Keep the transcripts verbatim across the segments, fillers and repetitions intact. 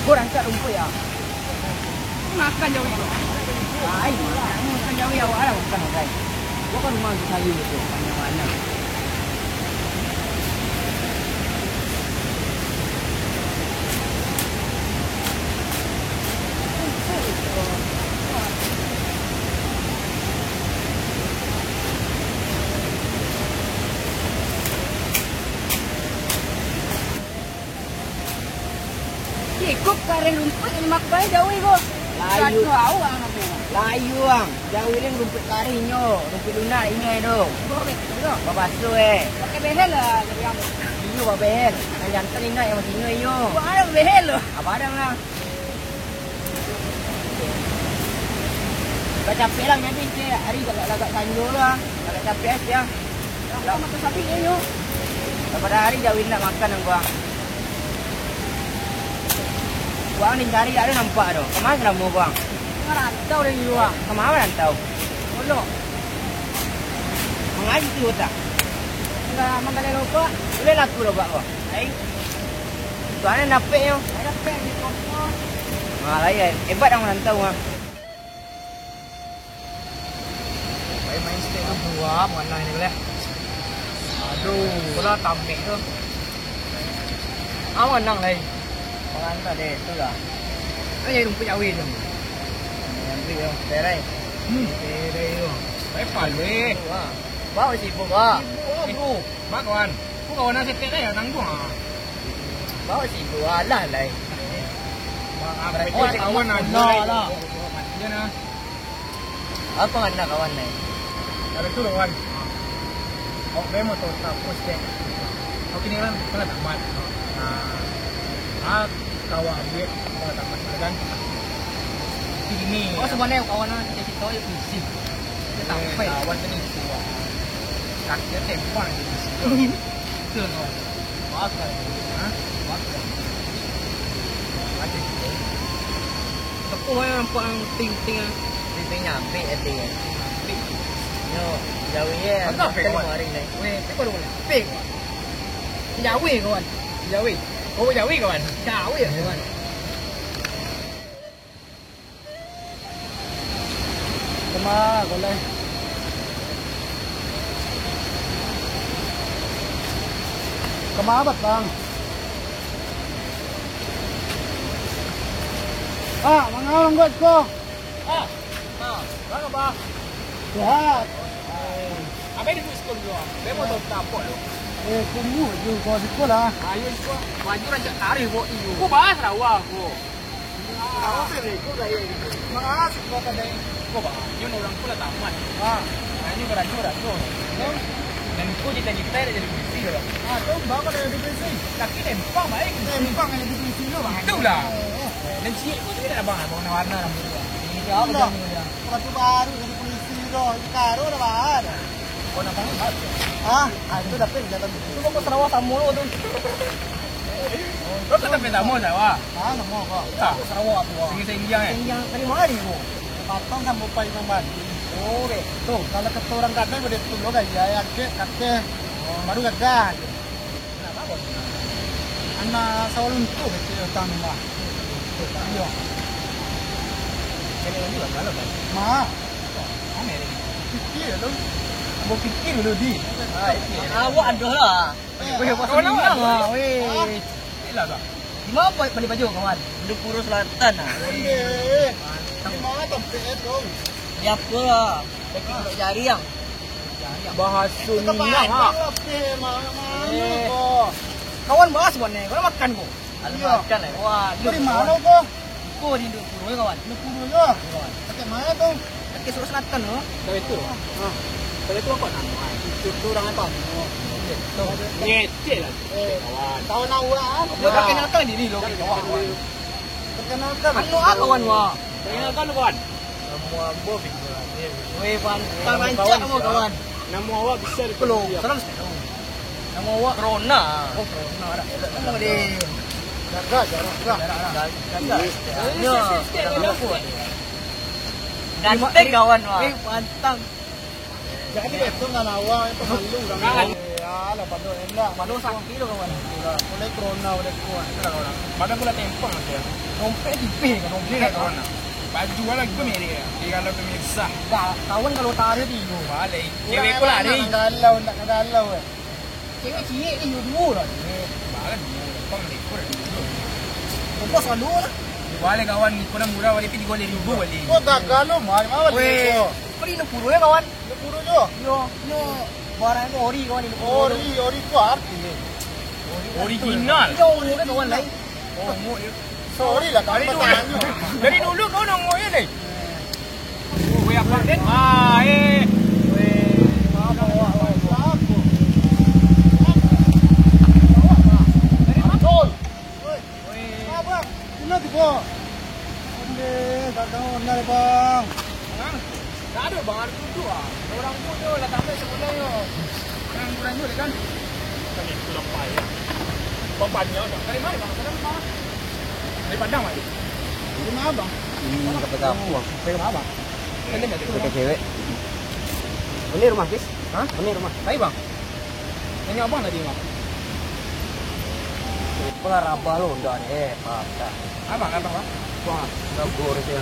Kau rancak rumpuik, ah. Makan jauh itu. Ai, makan jauh ya, awak lah makan, makan. Kau kan rumah tu sayur tu, banyak-banyak. Iko kareh rumpuik nan dimakan jauh ko. Layu. Satu awak namonyo. Layu ang. Jauh ni rumpuik kareh inyo, rumpuik lunak inyo tu. Bawa betul tu. Babaso eh. Pakai behel lah jadi ang. Iyo, bawa behel. Nan jantan inyo yang masih inyo iyo. Wah, ada behel tu. Apa ada lah. Agak capek lah, jadi ke hari agak, agak sanjo lah. Agak capek aja. Lah, makan sapi ni, yo. Lah, pada hari jauh nak makan, ang, Bang. Bang ni cari ada nampak tu. Kemana selama, Bang? Ngarantau dari luar. Kemana rantau? Pondok. Mangaji tu otak. Enggak, manggalai rokok. Boleh laku rokok, Bang? Lain. Tuan dapek, yo. Dapek di toko. Ah, lain. Hebat ang rantau, ah. Main-main stek tu buah, manang ni boleh. Aduh, bola tampek tu. Ah, manang lai. Mangantak deh, tu lah. Kan jadi rumput jawi tu. Rumput jawi, terai. Hmm. Terai tu. Terai palu, eh. Wah. Bawa sibuk, wah. Sibuk, bro. Mak kawan. Aku kawan nasi tek dah, ya, nanggung, ah. Bawa sibuk, alah, lai. Mak, aku Mereka kawan, kawan, kawan, aduh, lah. Lai. Mati, nah. Apa ngana kawan, lai? Ada tu, kawan. Awak memang tahu tak, bos, dek. Awak kini kan, kan tamat. Nah, ah, kawan dia, kan tamat, kan? Kini. Oh, sebenarnya kawan, ah, kita, kita, oh, ya, pusing. Dia Eh, sampai. Kawan tu ni, wah. Kaki dia tembak je. Betul, kawan. Bakar. Ha? Bakar. Ada. Tepung aja nampak yang ting-ting ah. Pipi nyabik hati ya. Nyabik. Yo, jauh ya. Agak apa, kawan? Lima hari ni. Weh, apa baru ni? Pik. Jawi, kawan. Jawi. Oh, jawi, kawan. Jawi, kawan. Kama, kolai. Kama batang. Ah, manga mangguat ko. Ah, ah, bang, apa? Sehat. Apa yang disebut sekolah dulu, ah? Dia mau tahu tak apa lu? Eh, kumuh je kau sekolah. Ayo sekolah. Baju rancak tarik buat iyo. Kau bahas rawa kau. Makasih kau tadi. Kau bah, nyo urang tu lah tamat. Ha. Nah, nyo karajo dah tu. Dan kau cita-cita nak jadi polisi lah. Ah, tu bapak nak jadi polisi. Kaki lempang baik. Lempang nak jadi polisi dulu, bang. Itulah. Oh, oh. Dan ciek kau tu dah, bang, warna-warna rambut tu. Ini apa tu dia? Sepatu baru jadi polisi tu. Sekarang dah, bang. Kau nak tanggung jawab. Ah, ah, itu dah pernah datang. Itu kau Sarawak sama lo tu. Kau tak sampai sama Sarawak? Ah, sama kau. Tak. Sarawak tu. Singgi-singgi eh. Singgi dari mana ni kau? Patong sama pai sama. Oh, deh. Tu, kalau kata orang kadai pada tu lo gaya ya, kek, kakek. Baru gagah. Anak sawah luntuk kecil datang ni lah. Iya. Kena lagi lah, kalau kan. Ma. Pikir dulu. Mau pikir dulu, Di. Awak ada lah. Eh, weh, pasal kawan awak lah, weh. Okey lah, Kak. Di mana bali baju, kawan? Di Puro Selatan lah. Weh. Di mana tempat itu? Di apa lah? Dekat Pondok Jariang. Bahasa Minang, ah. Kawan bahas buat ni, kau nak makan ko? Alah, makan lah. Wah, dari mana ko? Ko di Induk Puro, kawan. Induk Puro, yo. Kawan. Dekat mana tu? Dekat Surat Selatan tu. Dari tu. Ha. Dari tu apa nama? Itu tu orang apa? Ngecek lah. Eh, kawan. Tahu nak ulah, ah? Dia pakai nyata diri lo, kawan. Perkenalkan. Anu ah, kawan, wah. Perkenalkan, kawan. Nama ambo Fikri Rahim. Weh, pantang rancak ambo, kawan. Nama awak bisa dikenali. Salam. Nama awak Corona. Oh, Corona. Nama dia? Jaga jarak, jarak. Jarak, jarak. Jarak. Yo, sikit, sikit, sikit. Ganteng kawan, wah. Weh, pantang. Jadi itu kan awak itu malu kan. Alah, pado elak. Pado sakik tu, kawan. Mulai corona udah kuat. Itulah, kawan. Badan pula tempang aja. Dompet tipih kan, dompet. Itulah, kawan. Baju lah lagi merek ya. Dia kalau pemirsa. Dah, kawan kalau tarik dia. Balik. Cewek pula ni. Nak galau, nak galau eh. Cewek ciek ni, duo lah. Balik, gampang deh. Ongkos selalu lah. Balik, kawan, ni kurang murah balik, tapi tiga ribu balik. Kau tak galau, mai, mai balik. Weh, kau. Beli enam puluh ya, kawan. Lima puluh jo. Yo, yo. Barang tu ori kawan, lima puluh. Ori, ori tu arti ni. Original. Yo, ori kan kawan lain. Oh, mo-, yo. Sorry lah, dari dulu. Dari dulu kau nongol ya, deh. Oh, ya, Pak, deh. Ah, eh. Weh, maaf, awak, awak. Dari mana? Oi, Bang, ino tu, Bang. Ondeh, tak tahu, ondeh, Bang. Hah? Tak ada, Bang, ada duduk ah. Orang tu tu lah tambah sekolah yo. Orang kurang tu kan. Kan itu lah pai. Bang panjang dah. Dari mana, Bang? Dari mana? Dari Padang, Bang. Dari mana, Bang? Hmm, kata siapa? Dari mana, Bang? Dari mana? Dari cewek. Ini rumah, Fis? Hah? Ini rumah. Baik, Bang. Tanya abang tadi, Bang. Pelarabah lo, ndak eh, patah. Abang, abang, Bang. Wah, kabur dia.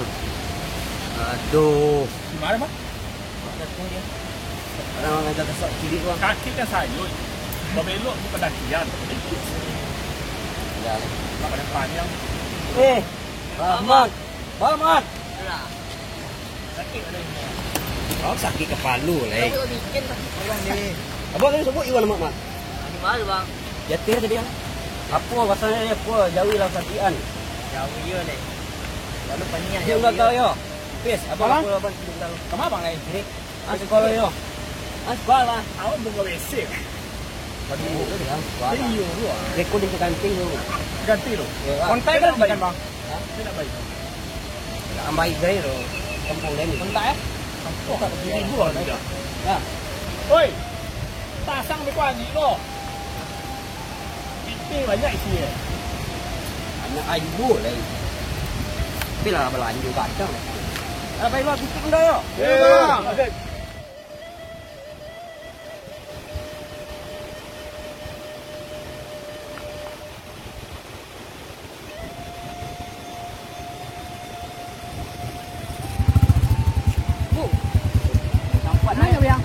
Aduh. Gimana, Bang? Patah tu dia. Orang ngajar kesak kiri, Bang. Kaki kan sayut. Babelok tu pendakian. Ya. Bang, ada panjang. Eh, Rahmat. Rahmat. Sakik badan. Oh, sakik kapalo lai. Abang tadi sebut Iwan Mak Mat. Di mana, Bang? Jatih tadi, kan? Apo rasonyo, apo jawi lah sakikan? Jawi yo, Lek. Lalu paniang. Dia jawi udah tahu yo. Pis, abang. Abang? Apo abang tidak tahu? Kama abang lai? Ini. Aspal yo. Aspal lah. Awak bunga W C. Aduh, aspal lah. Iyo, dua. Rekod di kanting tu. Ganti tu. Ya, Bang. Kontak kan, Bang? Hah? Saya nak baik. Nak ambai gaya tu. Kampung dia ni. Kontak, eh? Kampung. Kontak seribu lah dah. Ya. Oi! Pasang beko anjing lo. Pitih banyak isi, eh. Anak ayu boleh. Tapi lah belanja kadang. Apa yang bagus tu dah, yo? Ya, Bang. Bu, nampak mana, Bang?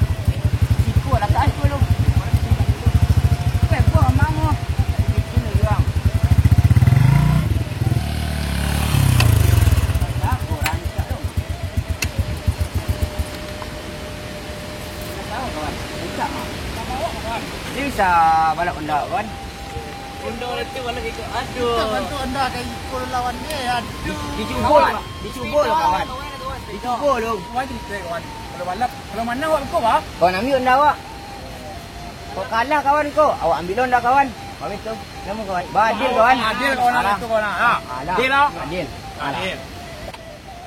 Situ lah kat situ lu. Weh, buang amang lu. Situ ni, Bang. Dah, oh, rancak tu. Dah tahu, kawan. Rancak, Bang. Ini bisa balap Honda, kawan? Undo itu malah gitu. Aduh. Kita bantu anda dari ikut lawan dia. Aduh. Dicubo lah. Dicubo lah, kawan. Dicubo lu. Kawan cerita, kawan. Kalau balap, kalau mana awak ikut, bah? Kawan ambil anda awak. Kok kalah kawan ko, awak ambil anda kawan. Habis tu, nama kawan? Bah, adil kawan. Adil kawan, alah. Itu kawan, ha. Alah. Adil lah. Adil. Alah. Adil.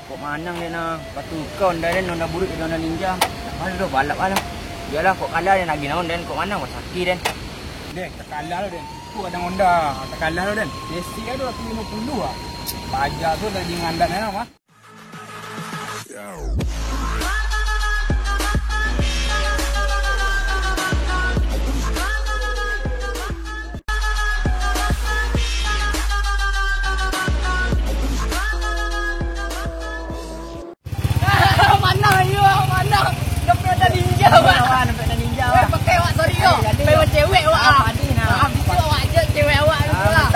Kok manang den ah, batuka Honda den, Honda buruak jadi Honda Ninja. Nak bali doh balap ah lah. Iyolah, kok kalah den lagi naon den, kok manang kok sakik den. Deh, takalah lo den. Tu kadang Honda, takalah lo den. Basic ado ratus limo puluah ah. Baja tu dah di ngandak den ah. Mana yo, mana? Dompet ada ninja, Bang. Dompet ada ninja, Bang. Pakai awak, sorry yo. Pakai awak cewek awak. Ah, tadi nah. Ah, bisa awak aja cewek awak gitu lah.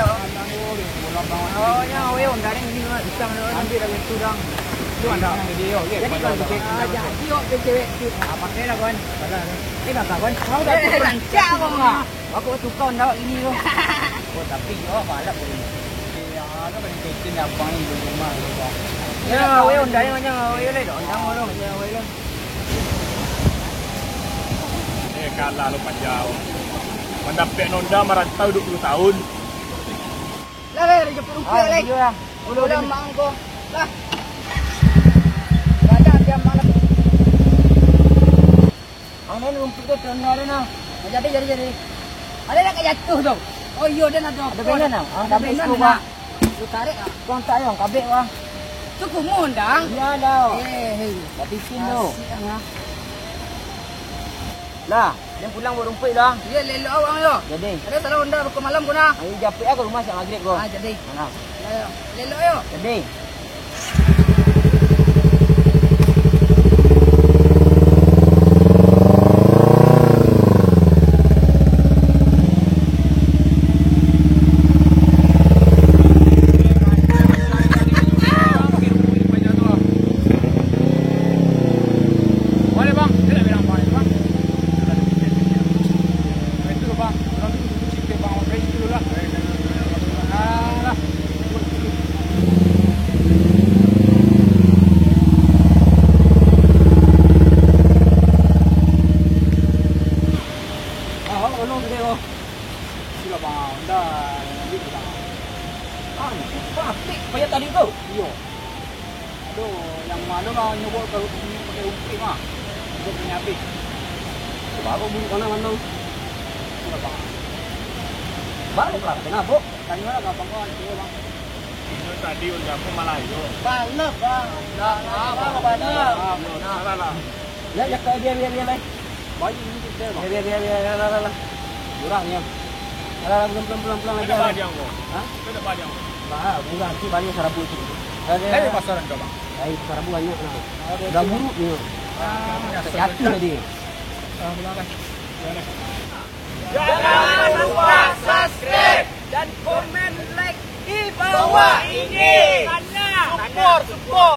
Oh, ya, weh, Honda ni, Bang. Ambil dah itu, Bang. Tu ada. Jadi kalau cewek, ah, jadi awak cewek. Ah, pakai lah, kawan. Eh, dah, kawan. Kau dah rancak, Bang. Aku tukar ndak ini tu. Oh, tapi yo balap ni. Ya, ada bagi kecil abang ni di rumah tu, Bang. Ya, weh, Honda ni macam, weh, leh, Honda malu, ya, weh, leh. Eh, kalah lo panjang. Mandapek Honda marantau dua puluh tahun. Lah, leh, dia jemput rupiah, leh. Udah, udah, mak kau. Lah. Banyak dia malam. Ang nan rumput tu tengah dia nah. Jadi, jadi, jadi. Ada nak jatuh tu. Oh iyo, dia nak ada. Ada benan nah. Ada benan nak. Lu tarik ah. Kau tak yang kabek wah. Tu kumun dang. Iya dah. Eh, hei. Tapi sini tu. Asyik ah. Lah, den pulang bawa rumpuik lah. Iyo, elok-elok awak yo. Jadi. Ado salah Honda beko malam ko nah. Ayo, japek lah ka rumah siap magrib ko. Ah, jadi. Nah. Yo, yo. Elok-elok yo. Jadi. Ah, awak mano tadi ko? Sila, Bang. Honda, ambil, Bang. Ah, itu Bang, apik payah tadi tu. Iyo. Aduh, yang mano lah nyoba kalau pakai umpik mah. Udah punya habis. Baru bulu kena mano. Sila, Bang. Baru lah, kenapa? Tanya lah, Bang, Bang, Bang. Itu tadi udah aku malah yo. Balap, Bang. Nah, nah, Bang, balap. Nah, salah lah. Ya, ya, biar, biar, biar, biar. Banyak ni kita, Bang. Biar, biar, biar, biar, lah, lah, lah. Murah ni, ya. Alah, alah, pulang, pulang, pulang, pulang lagi, ada lah. Banyak, Bang. Hah? Ada banyak, Bang. Bah, murah, tu banyak sarabu tu. Alah, alah, alah. Pasar ada, Bang. Lain, sarabu banyak, nah. Ada. Dah buruk ni. Ah, sakit hati tadi. Ah, pulang lah. Pulang lah. Jangan lupa subscribe dan komen, like di bawah ini. Support, support.